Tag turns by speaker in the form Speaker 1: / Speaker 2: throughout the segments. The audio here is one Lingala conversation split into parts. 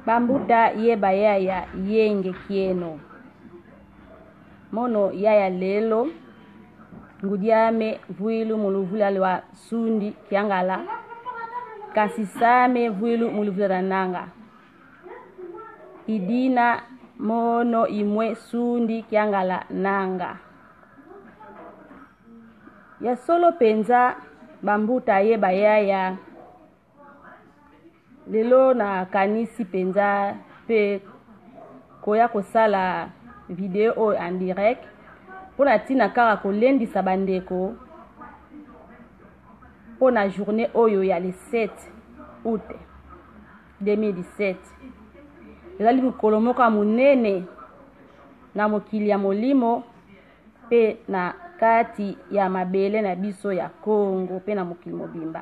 Speaker 1: Bambuta yeba yaya yenge kieno. Mono yaya lelo ngudiame vuilu muluvula lwa sundi kiangala kasi same vuilu muluvula la nanga. Idina mono imwe sundi kiangala nanga. Ya solo penza bambuta yeba yaya lelo nakanisi mpenza mpe koya kosala video oyo en direct mpo na ntina kaka kolendisa bandeko mpo na journée oyo ya le 7 août 2017. Ezali mokolo moko ya monene na mokili ya molimo mpe na kati ya mabele na biso ya Congo mpe na mokili mobimba.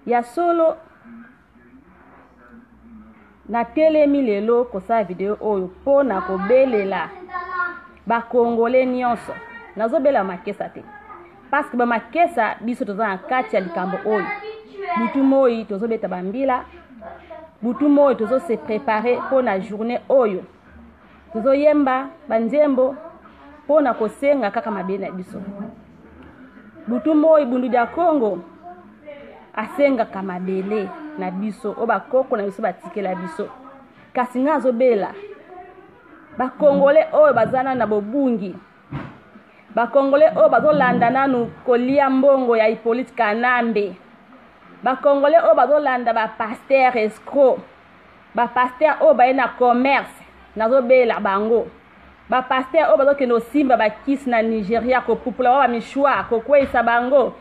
Speaker 1: Ya solo natelemi lelo kosala video oyo mpo na kobelela bakongole nyonso. Nazobela makesa te parce que bamakesa biso toza na kati ya likambo oyo. Butu moi tozobeta bambila, butu moi tozo se préparer mpo na journée oyo. Tozoyemba banzembo mpo na kosenga kaka mabe na biso. Butu moi bundu ya Congo asengaka mabele na biso oyo bakoko na biso batikela biso, kasi ngai azobela bakongole oyo baza nanu na bobungi, bakongole oyo bazolanda nanu kolia mbongo ya Hippolyte Kanambe, bakongole oyo bazolanda ba pasteur escroc, ba pasteur oyo baye na commerce, nazobela bango ba pasteur oyo bazokende kosimba bakisi na Nigeria, kopupula ba mishwa, kokweyisa bango,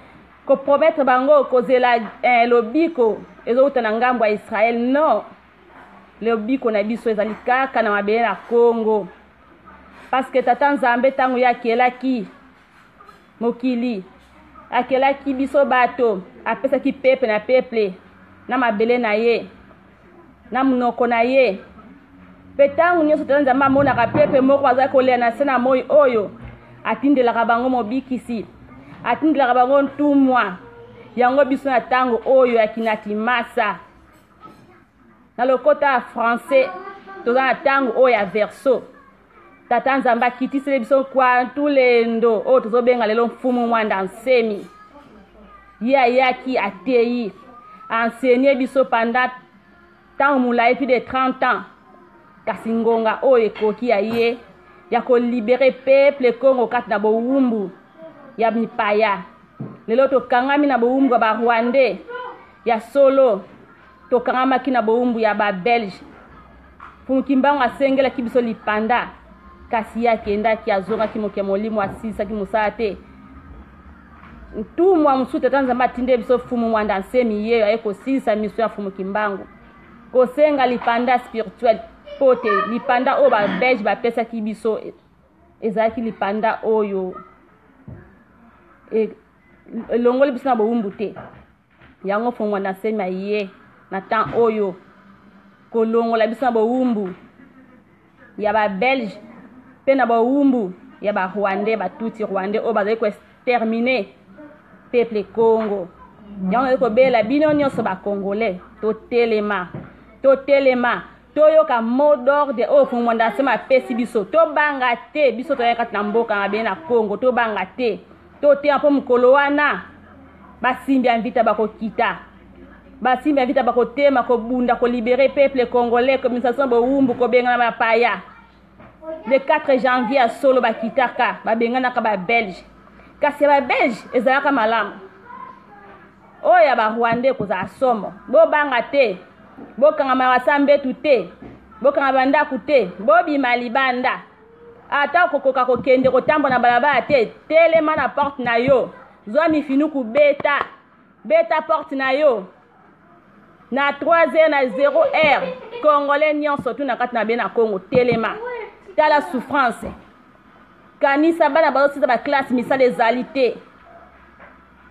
Speaker 1: kopromettre bango kozela lobiko ezowuta na ngambo ya Israël. Non, lobiko na biso ezali kaka na mabele na Congo, parce que tata Nzambe ntango ye akelaki mokili, akelaki biso bato, apesaki pepe na peple na mabele na ye na monoko na ye. Mpe ntango nyonso tata Nzambe amonaka pepe moko azali kolela na se na moi oyo, atindelaka bango mobikisi, atindelaka bango ntumwa. Yango biso na ntango oyo ya kinakimasa na lokota ya français toza na ntango oyo ya verso. Tata Nzambe akitiseli biso kwantulendo oyo tozobenga lelo Mfumu Mwanda Nsemi. Ye ayaki ateyi, enseigné biso pendant ntango molai, plus de 30 ans, kasi ngonga oyo ekoki ya ye ya kolibere peuple Congo kati na bowumbu ya mipaya. Lelo tokangami na bowumbu ya barwandais, ya solo tokangamaki na bowumbu ya babelge. Mfumu Kimbangu asengelaki biso lipanda, kasi ye akendaki, azongaki moke molimo, asilisaki mosala te. Ntumwa mosusu tata Nzambe atindeli biso Mfumu Mwanda Nsemi, ye aye kosilisa miso ya Mfumu Kimbangu, kosenga lipanda spirituel, po te lipanda oyo babelge bapesaki biso ezalaki lipanda oyo elongoli biso na bowumbu te. Yango Mfumu Mwanda Nsemi aye na temps oyo kolongola biso na bowumbu ya babelge mpe na bowumbu ya barwandais, batuti rwandais oyo bazali koextermine peuple Congo. Yango nazali kobela bino nyonso bacongolais, totelema, totelema, toyoka mot d'ordre oyo Mfumu Mwanda Nsemi apesi biso. Tobanga te, biso toyaki kati na mboka mabe na Congo, tobanga te, totema mpo mokolo wana basimbi ya mvita bakokita, basimbi ya mvita bakotema, kobunda, kolibere peuple congolais, komisation bowumbu, kobengana bapaya. Le 4 janvier ya solo bakitaka, babenganaka babelge, kasi ya babelge ezalaka malamu, oyo ya barwandais ekozala somo. Bobanga te, bokangama basa mbetu te, bokanga bandako te, bobima libanda. Ata okokoka kokende kotambola na balabala te, telema na porte na yo, zwa mifinuku, beta beta porte na yo na 3 heures na 0 heure. Congolais nyonso tu na kati na be na Congo, telema, tala souffrance, kanisa bana bazosisa baklasse, misala ezali te,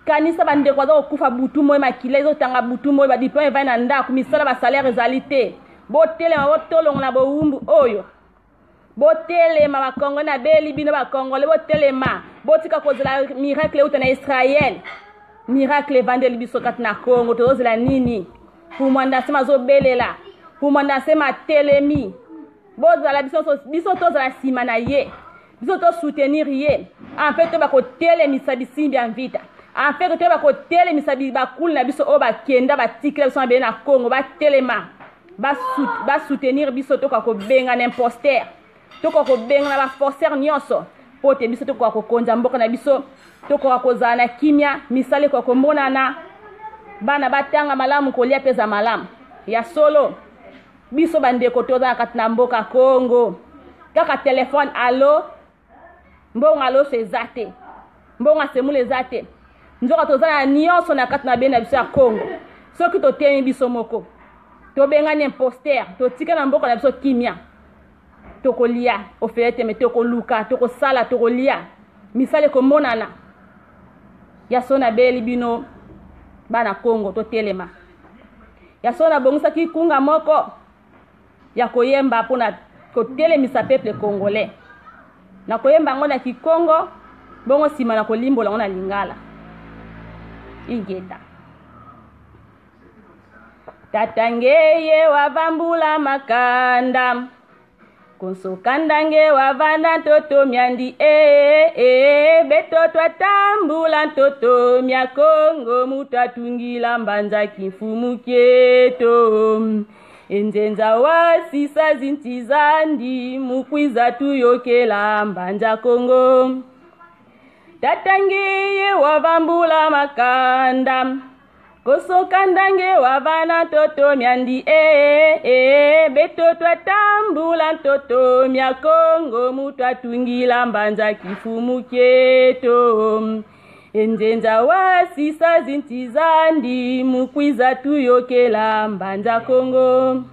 Speaker 1: kanisa bandeko baza kokufa butu moi, makila ezotanga butu moi, badiplome evai na ndako, misala basalaire ezali te. Botelema, botolongo na bowumbu oyo. Botelema bakongole, nabeli bino bakongole, botelema, botika kozela miracle euta na Israel. Miracle evandeli biso kati na Kongo, tozozela nini? Kumwanda nsema azobelela, Kumwanda nsema atelemi. Bozala biso, biso tozala nsima na ye, biso tosoutenir ye afin toyeba kotelemisa bisimbi ya mvita, afin toyeba kotelemisa bakulu na biso oyo bakenda batikela biso mabele na Kongo, batelema basoutenir biso, tokoka kobengana imposteur, tokoka kobengana baforcer nyonso mpo te biso tokoka kokonza mboka na biso, tokoka kozala na kimia, misala ekoka komonana, bana batanga malamu, kolia mpe eza malamu. Ya solo biso bandeko toza na kati na mboka Kongo, kaka telefone alo, mbongo aloso eza te, mbongo asemula eza te, nzoka toza na nyonso na kati na bene na biso ya Kongo. Soki totemi biso moko, tobengani imposteur, totika na mboka na biso kimia, tokolia ofele te, me tokoluka, tokosala, tokolia, misala ekomonana. Ya solo nabeli bino bana Kongo, totelema. Ya solo nabongisaki kunga moko ya koyemba mpona kotelemisa peuple congolais. Nakoyemba yango na Kikongo, bongo nsima na kolimbola yango na Lingala. Ingeta. Tata ngeye wavambula makanda, konsokanda nge wavanda ntoto miandi ee ee, beto twatambula ntoto mia Kongo, mutu atungila mbanza kimfumu kieto. Enzenza wasisa zintizandi, mukwiza tuyokela mbanza Kongo. Tata ngeye wavambula makanda, kosoka ndange wavana ntoto miandi ee ee, beto twatambula ntoto mia Kongo, mutu atungila mbanza kifumu kieto. Enzenza wasisa zintizandi, mukwiza tuyokela mbanza Kongo.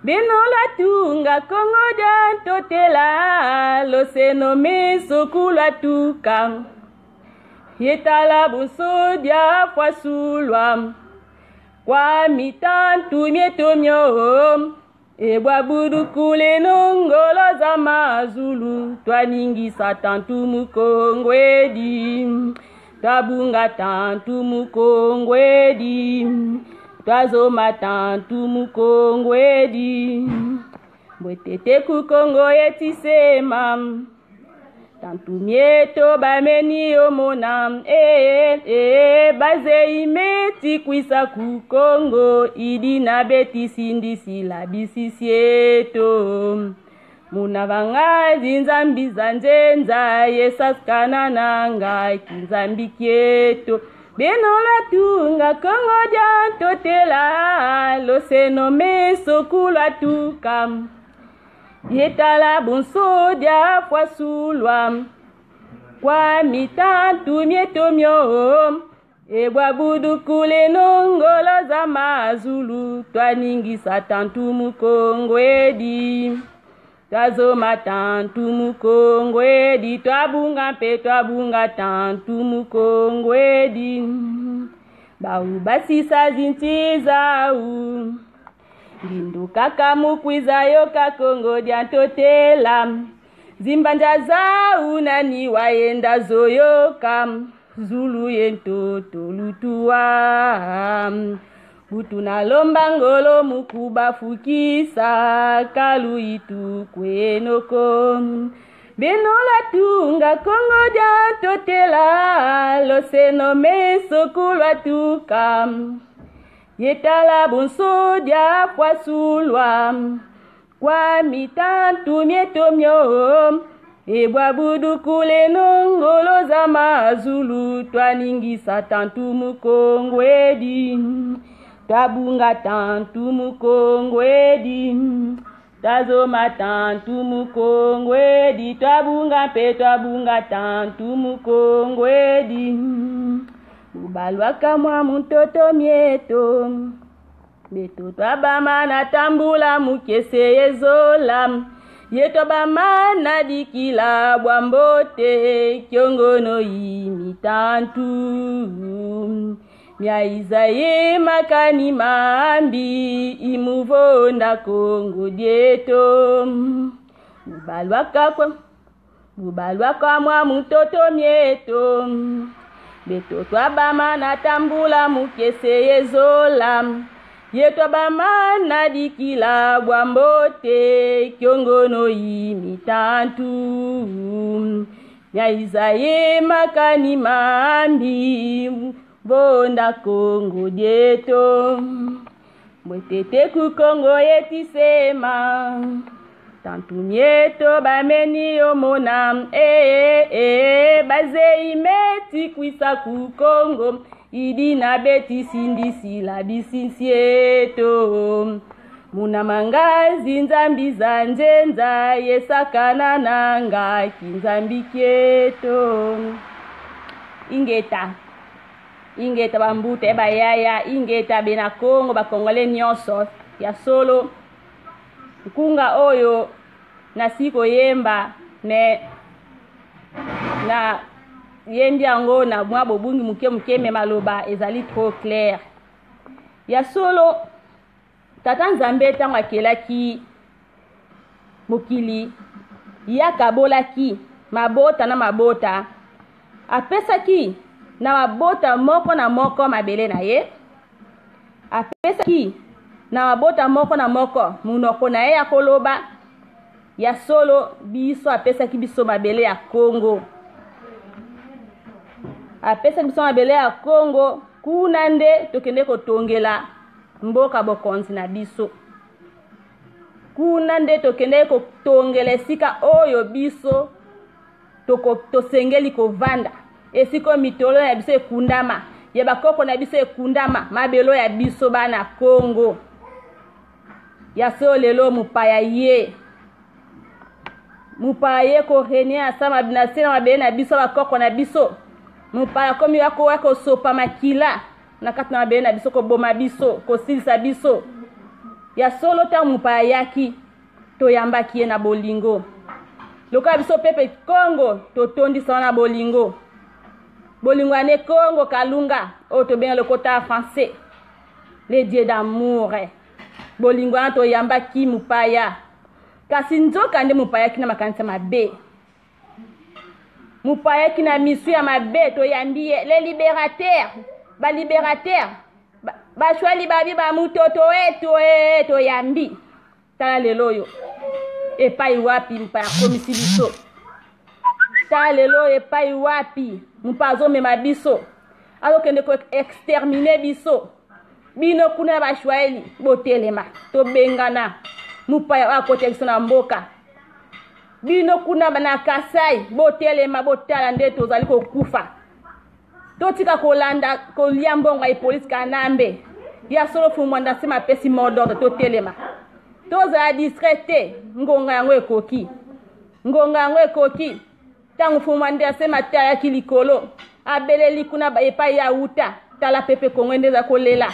Speaker 1: Bino latunga Kongo dia ntotela, loseno miso kulwa tuka. Yetala buso dia fwasulwa, kwa mitantu mieto mio. Ebwa budu kule nongolo za mazulu, twaningisa tantu mukongwedi, twabunga tantu mukongwedi, twazoma tantu mukongwedi. Mbwetete kukongo yetisema, tantu mieto bameni omona, ee ee, bazei meti kwisa kukongo, idi na beti sindisi la bisisieto. Muna vangazi nzambi za nzenza, yesaskana nanga kinzambi kieto. Bino latunga Kongo dia ntotela, loseno meso kulwa tuka. Yetala bunso dia fwasulwa, kwa mitantu mieto mio. Ebwa budu kule nongolo za mazulu, twaningisa tantu mukongwedi. Twazoma tantu mukongwedi, twabunga mpe twabunga tantu mukongwedi. Bau basisa zintizau, ngindu kaka mukwiza yoka Kongo dia ntotela. Zimbanja zau nani waenda zoyoka, Zulu ye ntoto lutua. Butu na lomba ngolo mukuba fukisa, kalu itu kwenoko. Bino latunga Kongo dia ntotela, loseno meso kulwa tuka. Yetala bunso dia fwasulwa, kwa mitantu mieto mio. Ebwa budu kule nongolo za mazulu, twaningisa tantu mukongwedi. Twabunga tantu mukongwedi, twazoma tantu mukongwedi, twabunga mpe twabunga tantu mukongwedi. Bubalwaka mwa muntoto mieto, beto twabama na tambula mukese yezola. Ye twabama na dikila bwa mbote, kiongono imitantu. Myaiza ye makani mambi, imuvonda Kongo dieto. Bubalwaka kwa mwa mutoto mieto. Beto twabama na tambula mukese yezola ye twabama na dikila bwa mbote kiongono yi mitantu nyaiza ye makani mambi bonda Kongo dieto mwetete ku Kongo yetisema tantu mieto bameni yomona ee ee bazei meti kwisa ku Kongo idi na beti sindisila bisinsieto muna mangazi nzambi za nzenza yesakana nanga kinzambi kieto ingeta ingeta bambuta ya bayaya ingeta bena Kongo bakongole nyonso ya solo nkunga oyo nasi koyemba me na yembi yango na mwa bobungi moke moke me maloba ezali trop clair ya solo. Tata Nzambe ntango akelaki mokili, ye akabolaki mabota na mabota, apesaki na mabota moko na moko mabele na ye, apesaki na mabota moko na moko monoko na ye ya koloba. Ya solo, biso apesaki biso mabele ya Kongo, apesaki biso mabele ya Kongo, kuna nde tokende kotongela mboka bokonzi na biso, kuna nde tokendeki kotongela esika oyo biso tosengeli kovanda, esika oyo mitolo na biso ekundama, ya bakoko na biso ekundama, mabelo ya biso bana Kongo. Ya solo lelo mopaya ye mopaya ye korenie asa na se na mabele na biso bakoko na biso, mopaya akomi akoya kosopa makila na kati na mabele na biso, koboma biso, kosilisa biso. Ya solo ntango mopaya ayaki, toyambaki ye na bolingo lokola biso pepe Kongo totondisama na bolingo, bolingo ya ne Kongo Kalunga oyo tobenga lokota ya français le dieu d'amour. Bolingo wana toyambaki mopaya, kasi nzoka nde mopayaki na makanisa mabe, mopayaki na misu ya mabe. Toyambi ye le libérateur, balibérateur bashwali babi ba mutoto wetu e, toyambi. Tala lelo oyo epai wapi mopaya akomisi biso, tala lelo oyo epai wapi mopaya azomema biso, azokende koextermine biso. Bino kuna ya bashwaeli botelema, tobengana mopaya oyo akotela biso na mboka. Bino kuna na Kasai botelema, botala nde tozali kokufa. Totika kolanda kolia mbongo ya Hippolyte Kanambe. Ya solo Fumwanda nsima apesi mot d'ordre, totelema, tozala distrait te. Ngonga yango ekoki, ngonga yango ekoki. Ntango Fumwanda nsima atalaki likolo, abeleli kuna epai ya uta, tala pepe Kongo nde eza kolela,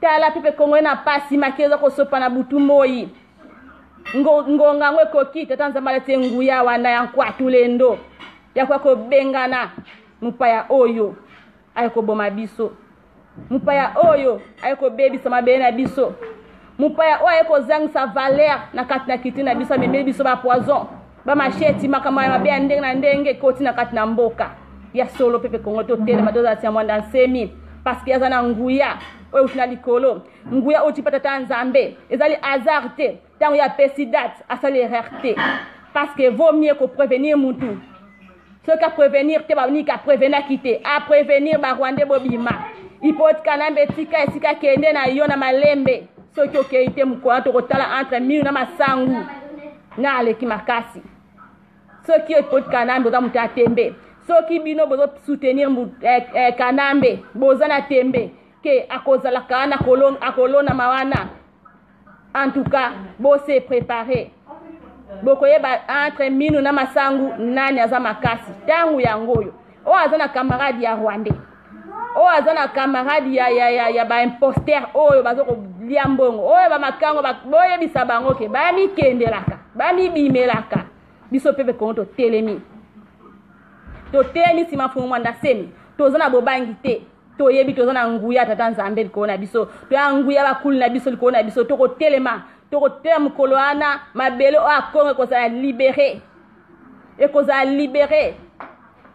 Speaker 1: tala pepe Kongo na pasi, maki eza kosopa na butu moi. Ngonga yango ekoki. Tata Nzambe alati nguya wana ya nkwatulendo ya kwa kobengana mopaya oyo aye koboma biso, mopaya oyo aye kobebisa mabele na biso, mopaya oyo aye kozangisa valeur na kati na kiti na biso, amemeli biso bapoison, bamasheti, makambo ya mabe ya ndenge na ndenge ekoti na kati na mboka. Ya solo pepe Kongo totelema, tozala tia Mwanda Nsemi, parce que aza na nguya oyo euti na likolo, nguya oyo tipa tata Nzambe. Ezali hasard te ntango ye apesi date, asali erreur te, parce que vaut mieux koprévenir mutu. Soki aprévenir te, banika aprévenaki te, aprévenir barwandais bobima. Hippolyte Kanambe, tika esika, kende na yo na malembe. Soki okei te, mokolo tokotala entre minu na masangu na aleki makasi. Soki Hippolyte Kanambe oza moto ya tembe, soki bino bozosoutenir Kanambe, boza na tembe ke akozalaka wana, akolonama wana, en tout cas bose préparer, bokoyeba entre minu na masangu nani aza makasi. Ntango yango oyo, oyo aza na camarade ya rwandais, oyo aza na camarade ya baimposteur oyo baza kolia mbongo, oyo bamakango, boyebisa bango ke bamikendelaka, bamibimelaka. Biso pepe Kongo totelemi, totelemi nsima Mfumu Mwanda Semi, toza na bobangi te. Toyebi toza na nguya tata Nzambe likolo na biso, toya nguya bakulu na biso likolo na biso. Tokotelema, tokotelema mokolo wana mabele oyo akongo ekozala libéré, ekozala libéré.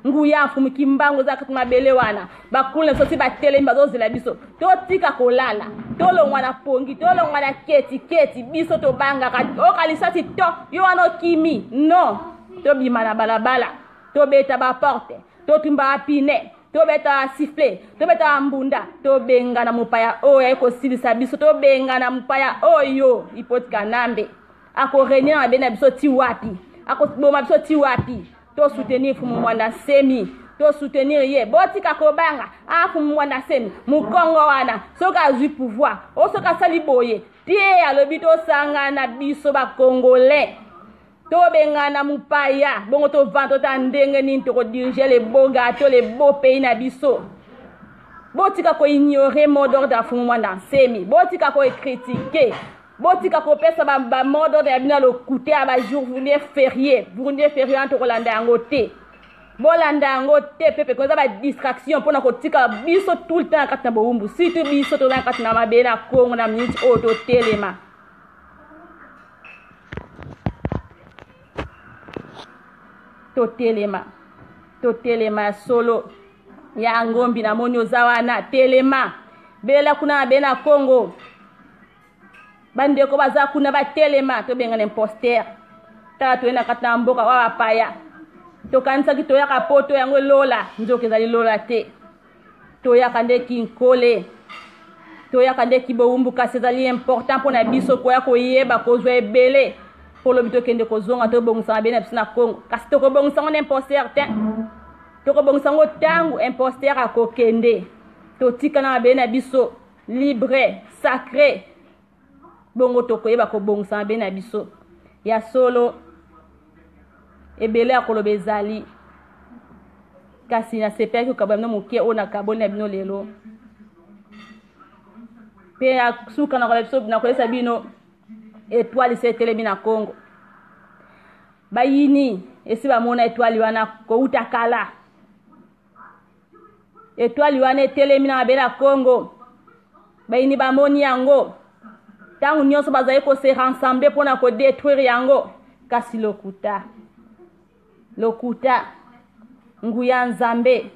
Speaker 1: Nguya Mfumu Kimbangu eza kati mabele wana. Bakulu na biso ti batelemi bazozela biso. Totika kolala, tolongwa na pongi, tolongwa na keti keti, biso tobangaka. Oka lisasi to yo wana okimi. Non, tobima na balabala, tobeta ba porte, totumba ba pine, tobeta ba sifflet, tobeta ba mbunda, tobengana mopaya oyo aye kosilisa biso, tobengana mopaya oyo Hippolyte Kanambe. Ako régner na mabe na biso ti wapi? Akoboma biso ti wapi? To soutenir Mfumu Mwanda Nsemi, to soutenir ye. Botika kobanga. Ah, Mfumu Mwanda Nsemi, mukongo wana, soki azwi pouvoir, o soki asali boye, tie alobi tosangana biso ba Congolais. Tobengana mopaya, bongo tovanda totala ndenge nini tokodirige le beau gâteau, le beau pays na biso. Botika koignorer mot d'ordre ya Mfumu Mwanda Nsemi, botika kocritiquer, botika kopesa ba mot d'ordre ya bino ya lokuta ya ba journée férié. Journée férié wana tokolanda yango te, bolanda yango te pepe, koza ba distraction mpona kotika biso tout le temps na kati na bowumbu. Surtout biso toza na kati na mabele na Kongo na minute oyo, totelema, totelema, totelema ya solo. Ya ngombi namoni oza wana, telema, bela kuna na mabele na Kongo. Bandeko baza kuna batelema, tobengana imposteur. Tala, toye na kati na mboka wa bapaya, tokanisaki toyaka poto yango elola, nzoka ezali lola te. Toyaka nde kinkole, toyaka nde kibowumbu, kasi ezali important mpona biso koya koyeba kozwa ebele mpo lobi tokende kozonga, tobongisa mabe na biso na Kongo. Kasi tokobongisa yango na imposteur te, tokobongisa yango ntango imposteur akokende. Totika na mabele na biso libre, sacré, bongo tokoyeba kobongisa mabe na biso ya solo. Ebele ya koloba ezali, kasi nasepelaki kokabola bino moke oyo nakaboli na bino lelo. Mpe ya suka, nakoyebisa bino, étoile esi etelemi na Congo. Bayini esi bamona étoile wana kouta kala. Étoile wana etelemi na mabele ya Congo. Bayini bamoni yango ntango nyonso, bazali kose rassembler mpona kodétruire yango, kasi lokuta, lokuta. Nguya Nzambe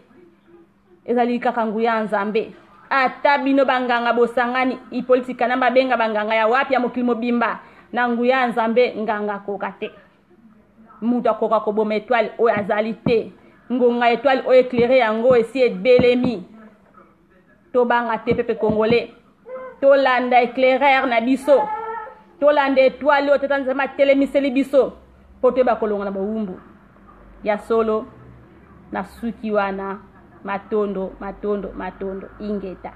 Speaker 1: ezali kaka nguya ya Nzambe. Ata bino banganga bosangani, Hippolyte Kanambe babenga banganga ya wapi ya mokili mobimba, na nguya ya Nzambe nganga akoka te. Moto akoka koboma étoile oyo azali te. Ngonga étoile oyo éclaire yango esi ebelemi. Tobanga te, peuple congolais, tolanda éclaireur na biso, tolanda étoile oyo Tata Nzambe atelemiseli biso mpo toyeba kolonga na bowumbu ya solo. Na suki wana, matondo, matondo, matondo, ingeta.